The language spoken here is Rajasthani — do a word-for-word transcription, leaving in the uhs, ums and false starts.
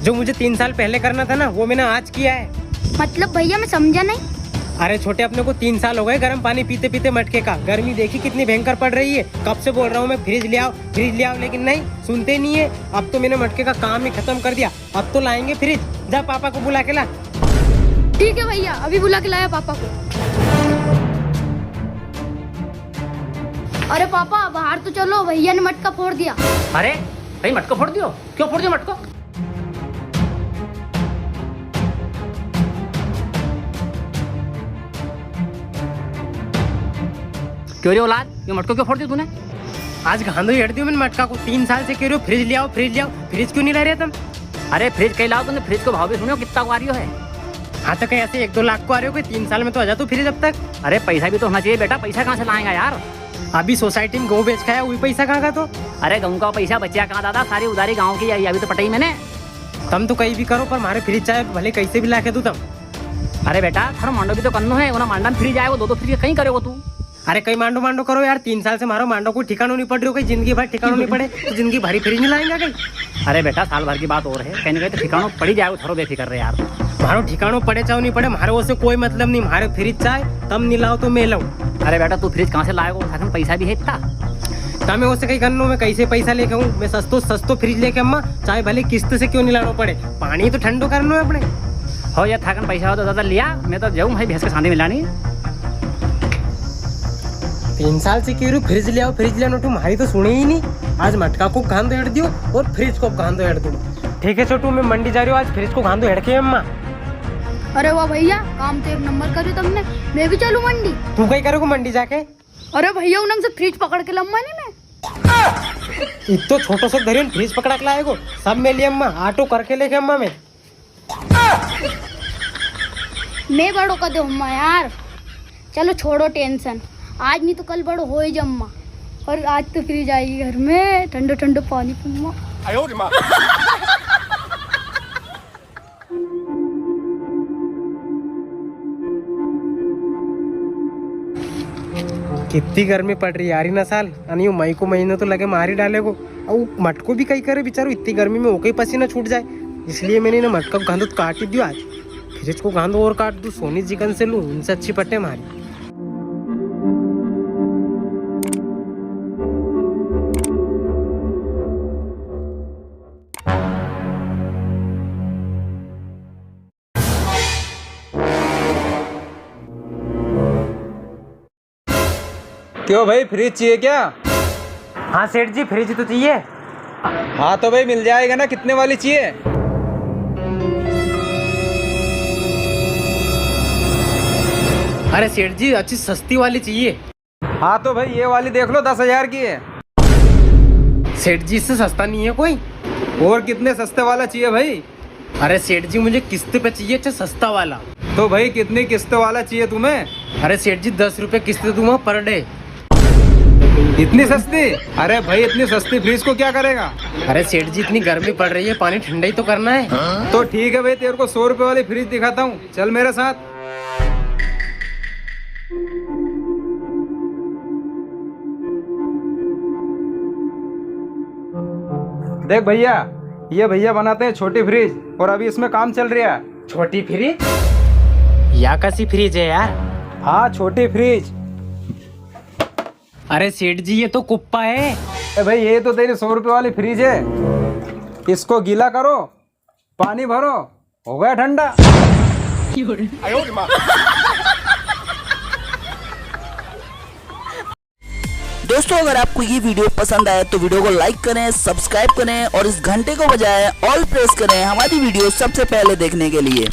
जो मुझे तीन साल पहले करना था ना, वो मैंने आज किया है। मतलब भैया, मैं समझा नहीं। अरे छोटे, अपने को तीन साल हो गए गर्म पानी पीते पीते मटके का। गर्मी देखी कितनी भयंकर पड़ रही है। कब से बोल रहा हूँ मैं, फ्रिज ले आओ, फ्रिज ले आओ, लेकिन नहीं, सुनते नहीं है। अब तो मैंने मटके का काम ही खत्म कर दिया। अब तो लाएंगे फ्रिज। जा, पापा को बुला के ला। ठीक है भैया, अभी बुला के लाया पापा को। अरे पापा, बाहर तो चलो, भैया ने मटका फोड़ दिया। अरे भाई, मटका फोड़ दियो? क्यों फोड़ दियो मटको? क्यों रे औलाद, ये मटको क्यों फोड़ दियो तूने? आज गांधो हेड़ दियो मैंने मटका को। तीन साल से कह रहे हो फ्रिज ले आओ, फ्रिज ले आओ, फ्रिज क्यों नहीं ला रहे तुम? अरे फ्रिज कई लाओ, तूने फ्रिज को भाव भी सुनियो कितना को आ रियो है? हाँ तो कई ऐसे एक दो लाख को आ रियो, कोई तीन साल में तो आ जातो फ्रिज अब तक। अरे पैसा भी तो होना चाहिए बेटा, पैसा कहाँ से लाएगा यार? अभी सोसाइटी में गऊं बेच खाया, वही पैसा कहाँ का तो? अरे गऊं का पैसा बच्या कहाँ दादा, सारी उधारी गांव की आई, अभी तो पटाई मैंने। तम तो कई भी करो, पर म्हारे फ्रिज चाहे, भले कैसे भी लाके दो तम। अरे बेटा, थारो मांडो भी तो करनो है, उना मांडा में फ्रिज आएगो, दो दो फ्रिज कई करेगो तू? अरे कई मांडो मांडो करो यार, तीन साल से म्हारो मांडो कोई ठिकानो नी पड़ रियो, कई जिंदगी भर ठिकानो नी पड़े, तो जिंदगी भर ही फ्रिज नी लाएगा कई? अरे बेटा, साल भर की बात और है, कहीं ना कहीं तो ठिकानो पड़ी जाएगो थारो, बेफिक्र रहे यार। म्हारो ठिकानो पड़े चाहे नी पड़े, म्हारे उससे कोई मतलब नी, म्हारे फ्रिज चाहे, तम नी लाओ तो मैं लाऊं। अरे बेटा, तू फ्रिज कहाँ से लाएगो? थाकन पैसा भी है इतना? तमे उससे कई करनो, मैं कैसे पैसा लेके आऊं? मैं सस्तो सस्तो फ्रिज लेके अम्मा, चाहे भले किस्त से क्यों नी लानो पड़े, पानी तो ठंडो करनो है अपने। हो या थाकन पैसा हो तो दादा लिया, मैं तो जाऊं भाई भैंस के सांदी मिलानी। तीन साल से कह रही हूँ फ्रिज ले आओ, फ्रिज ले आओ, नोटू म्हारी तो सुने ही नी। आज मटका को गांधो हेड़ दियो और फ्रिज को गांधो हेड़ दूं। ठीक है छोटू, मैं मंडी जा रही हूँ, आज फ्रिज को गांधो हेड़ के अम्मा। अरे वाह भैया, काम तो एक नंबर करियो तमने। मैं भी चलूं मंडी। तू कई करेगो मंडी जाके? अरे भैया, उन्हें से फ्रिज पकड़ के लम्मा नी मैं। इतो छोटो सो धरियो ने फ्रिज पकड़ा के लाएगो, सब मैं ले अम्मा, आटो करके लेके अम्मा मैं। मैं बड़ो कर दे अम्मा यार। चलो छोड़ो टेंशन, आज नी तो कल बड़ो हो ही जम्मा। और आज तो फ्रिज आएगी घर में, ठंडो ठंडो पानी पीऊंगा। कितनी गर्मी पड़ रही है यार, इना साल। अने यो मई को महीनो तो लगे मारी डालेगो। अब मटको भी कई करे बेचारो, इतनी गर्मी में ओके ही पसीना छूट जाए। इसलिए मैंने इना मटका को गांधो तो काट ही दियो आज। फ्रिज को गांधो और काट दूं, सोनी जी कन से लूं, उनसे अच्छी पटे मारी। क्यों भाई, फ्रिज चाहिए क्या? हाँ सेठ जी, फ्रिज तो चाहिए। हाँ तो भाई, मिल जाएगा ना, कितने वाली चाहिए? अरे सेठ जी, अच्छी सस्ती वाली चाहिए। हाँ तो भाई, ये वाली देख लो, दस हजार की है। सेठ जी, इससे सस्ता नहीं है कोई? और कितने सस्ते वाला चाहिए भाई? अरे सेठ जी, मुझे किस्त पे चाहिए, अच्छा सस्ता वाला। तो भाई, कितनी किस्त वाला चाहिए तुम्हें? अरे सेठ जी, दस रुपए किस्त दूंगा per day। इतनी सस्ती? अरे भाई, इतनी सस्ती फ्रिज को क्या करेगा? अरे सेठ जी, इतनी गर्मी पड़ रही है, पानी ठंडा ही तो करना है। तो ठीक है भाई, तेरे को सौ रुपए वाली फ्रिज दिखाता हूँ, चल मेरे साथ। देख भैया, ये भैया बनाते हैं छोटी फ्रिज और अभी इसमें काम चल रहा है। छोटी फ्रिज? या कसी फ्रिज है यार? हाँ, छोटी फ्रिज। अरे सेठ जी, ये तो कुप्पा है। ए भाई, ये तो तेरी सौ रुपए वाली फ्रिज है, इसको गीला करो, पानी भरो, हो गया ठंडा। दोस्तों, अगर आपको ये वीडियो पसंद आए तो वीडियो को लाइक करें, सब्सक्राइब करें और इस घंटे को बजाएं, ऑल प्रेस करें हमारी वीडियो सबसे पहले देखने के लिए।